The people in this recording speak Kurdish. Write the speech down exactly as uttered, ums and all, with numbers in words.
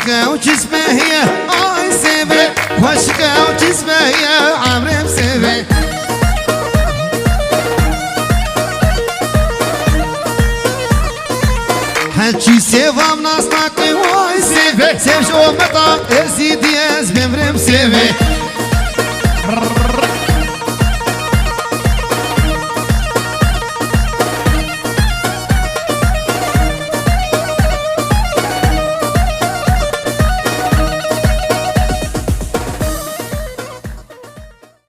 Ew çisme hiye, ay sêvê, xweşik ew çisme hiye, emrê bi sêvê. Heçî sêva min nas nake, way sêvê, sêv ji ometa, êzîdî ez bimrim sêvê.